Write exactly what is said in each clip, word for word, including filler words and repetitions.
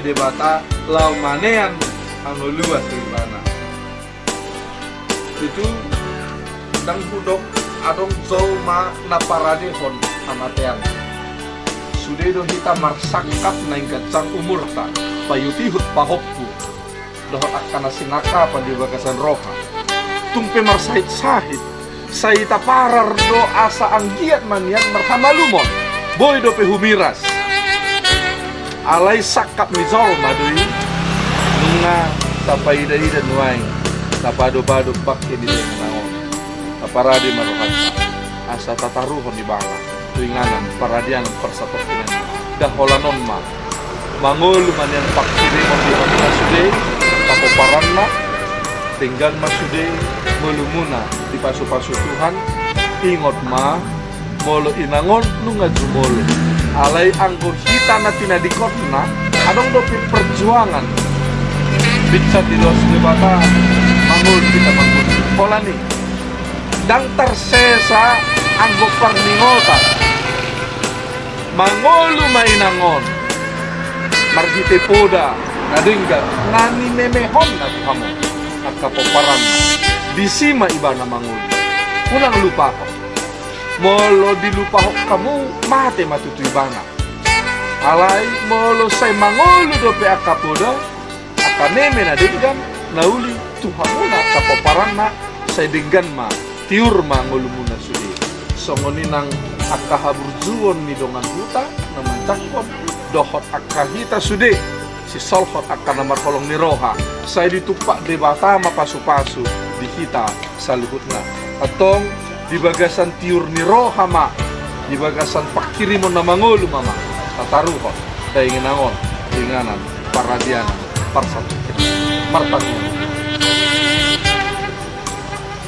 Debata laho manean hangoluan tu ibana. Tutu, ndang hudok adong jolma na paradehon hamatean. Sude do hita marsangkap naeng ganjang umurta, paihutihut pahompu dohot angka na sinangkapan di bagasan roha. Tung pe marsahitsahit, sai taparar do asa anggiat ma nian marhamalumon, boi dope humiras. Alai sangkap ni jolma do i, nunga tapaidaida nuaeng, tapadopadop bangke ni dainang on. Taparade ma rohanta asa tataruhon ibana tu inganan, paradean, parsatongkinan. Nda holan on ma, mangolu ma nian pangkirimon di hamuna sude, angka pomparanna, denggan ma sude ngolumuna dipasupasu Tuhan. Ingot ma, molo inang on nunga jumolo. Alai anggo hita na tinadingkonna, adong dope perjuangan. Binsan dilos Debata, mangolu hita mangolu. Holan i, ndang tarsesa anggo parningotan. Mangolu ma inang on marhite poda na denggan na nimemehonna tu hamu, angka pomparanna. Disi ma ibana mangolu. Unang lupahon. Molo dilupahon hamu, mate ma tutu ibana. Alai molo sai mangolu dope angka poda, angka meme na denggan, na uli tu hamuna angka pomparanna, sai denggan ma, tiur ma ngolumuna sude. Songon i nang angka haburjuon ni dongan huta na manjangkon, dohot angka hita sude sisolhot angka na marholong ni roha, sai ditumpak Debata ma pasupasu di hita saluhutna. Antong di bagasan tiur ni roha ma, di bagasan pangkirimon na mangolu ma, ma tataruhon dainang on tu inganan, paradean, parsatongkinan. Martangiang.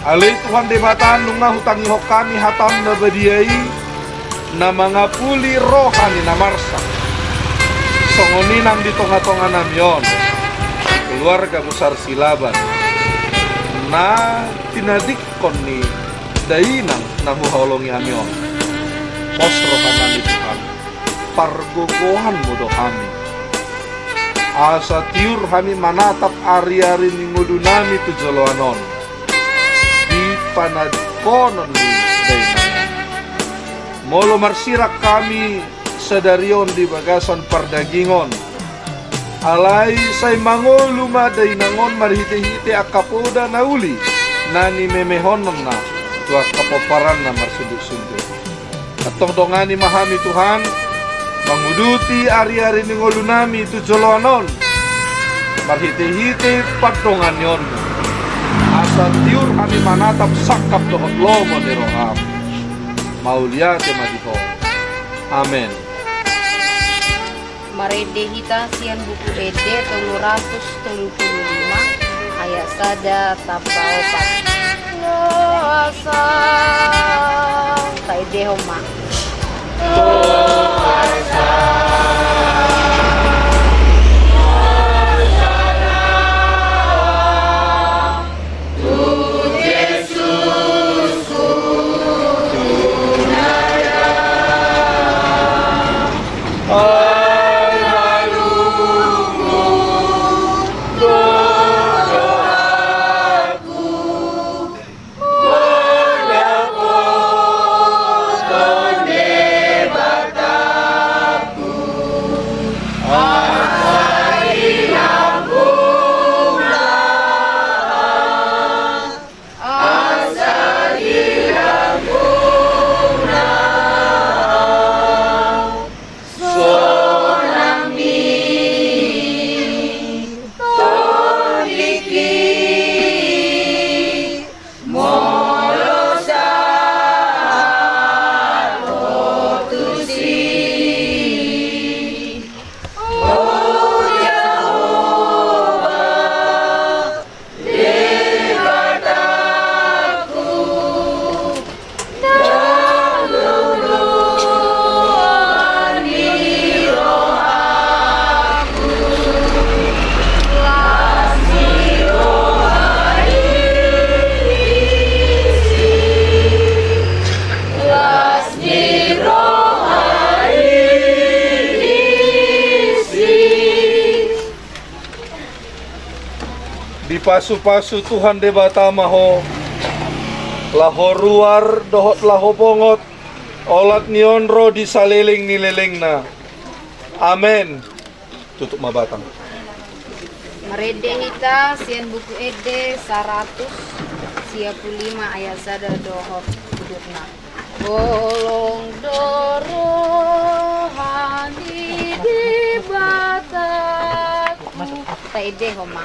Ale Tuhan Debata, nunga hutangihon hami hataM na badia i, na mangapuli roha ni na marsak. Songon i nang di tongatonganami on, keluarga besar Silaban, na tinadingkon ni dainang na huhaholongi hami on. Pos rohanami Tuhan, pargogoanMu do hami. Asa tiur hami manatap ariari ni ngolunami tu joloan on di panadingkonon ni dainang. Molo marsirang hami sadari on di bagasan pardagingon, alai sai mangolu ma dainang on marhitehite angka poda na uli na nimemehonna tu angka pomparanna marsundut-sundut. Antong dongani ma hami Tuhan, manguduti ariari ni ngolunami tu joloan on marhitehite pandonganionMu, asa tiur hami manatap sangkap dohot lomo ni rohaM. Mauliate ma di Ho. Amen. Marende hita sian Buku Ende tolu ratus tolu pulu lima, ayat sada sampulu opat. Loasa. Taendehon ma. Pasu-pasu Tuhan Debata ma ho, laho ruar dohot laho bongot, olat ni on ro di saleleng ni lelengna. Amen. Tutup ma batang. Marende hita sian Buku Ende saratus sia pulu lima ayat sada dohot udutna. Holong do roha ni Debataku. Taendehon ma.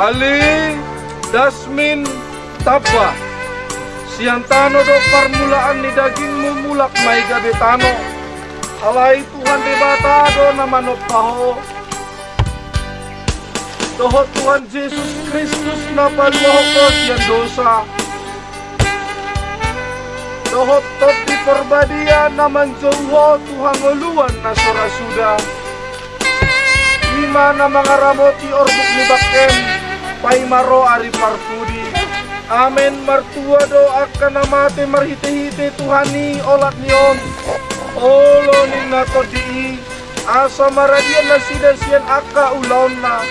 Ale dasmin tamba, sian tano do parmulaan ni dagingmu, mulak ma i gabe tano. Alai Tuhan Debata do na manompa ho, dohot Tuhan Jesus Kristus na paluahon ho sian dosa, dohot Tondi Parbadia na manjou ho tu hangoluan na so ra suda. I ma na mangaramoti orbuk ni bangkem paima ro ari parpudi. Amen. Martua do angka na mate marhitehite Tuhan i olat ni on, olo ni na tondi i, asa maradian nasida sian angka ulaonna,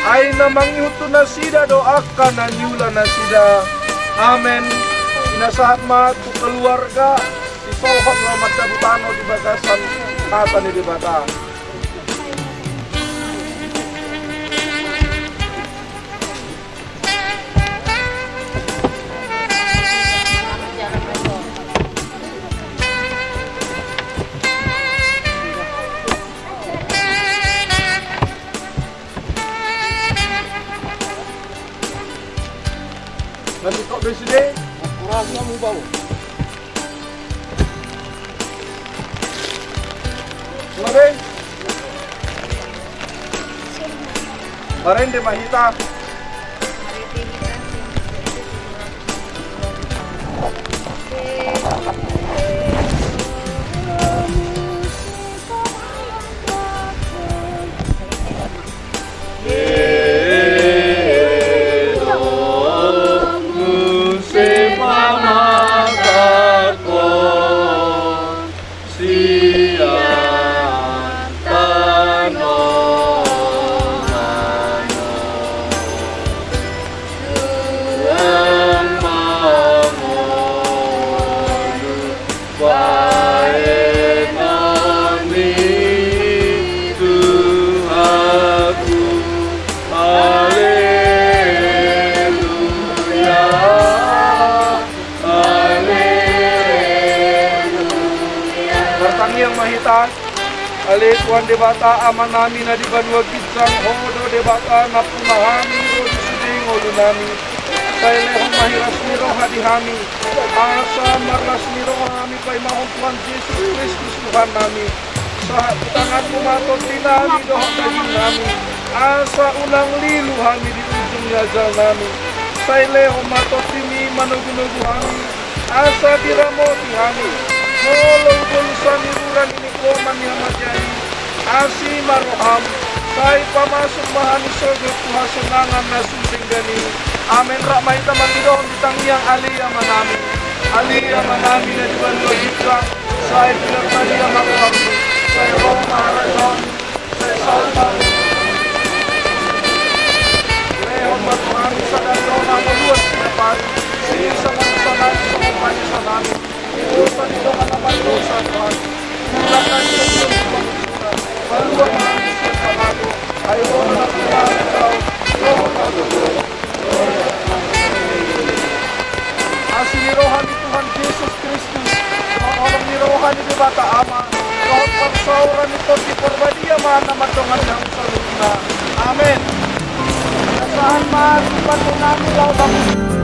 ai na mangihut tu nasida do angka na niula nasida. Amen. Pinasahat ma tu keluarga, sisolhot ma mandapot tano di bagasan hata ni Debata. Nanti kau be sude, kurang mau bau. Marende ma hita. Bahenon ni Tuhanku. Haleluya, haleluya. Martangiang ma hita. Ale Tuhan Debata Amanami na di banua ginjang, Ho do Debata nampuna hami ro di sude ngolunami. Sai lehon ma hiras ni roha di hami, asa marlas ni roha hami paimahon Tuhan Jesus Kristus Tuhannami. Sahat tu tanganmu ma tondinami dohot dagingnami, asa unang lilu hami di ujung ni ajalnami. Sai lehon ma tondimi manogunogu hami, asa diramoti hami molo hubolus hami rura ni ningkoman ni hamatean i. Asi ma roham, sai pamasuk ma hami sogot tu hasonangan na sun denggan i. Amen. Rap ma hita mangidohon di tangiang. Ale Amanami, Ale Amanami na di banua ginjang, sai pinarbadia ma goarmu, sai ro ma harajaonmu, sai saut ma goarmu. Lehon ma tu hami sadari on hangoluan siapari, sisa ma tu hami songon panesanami. Dosa ni dongan na mardosa tu hami. Unang hami togihon tu pangunjunan. Palua ma hami sian pangago. Ai Ho do nampuna hami, Ho do hagogoon. Asi ni roha ni Tuhan Jesus Kristus, dohot holong ni roha ni Debata Ama, dohot parsaoran ni Tondi Parbadia ma na mandongani hamu saluhutna. Amen. Pasahat ma tu pandenami laho bangun.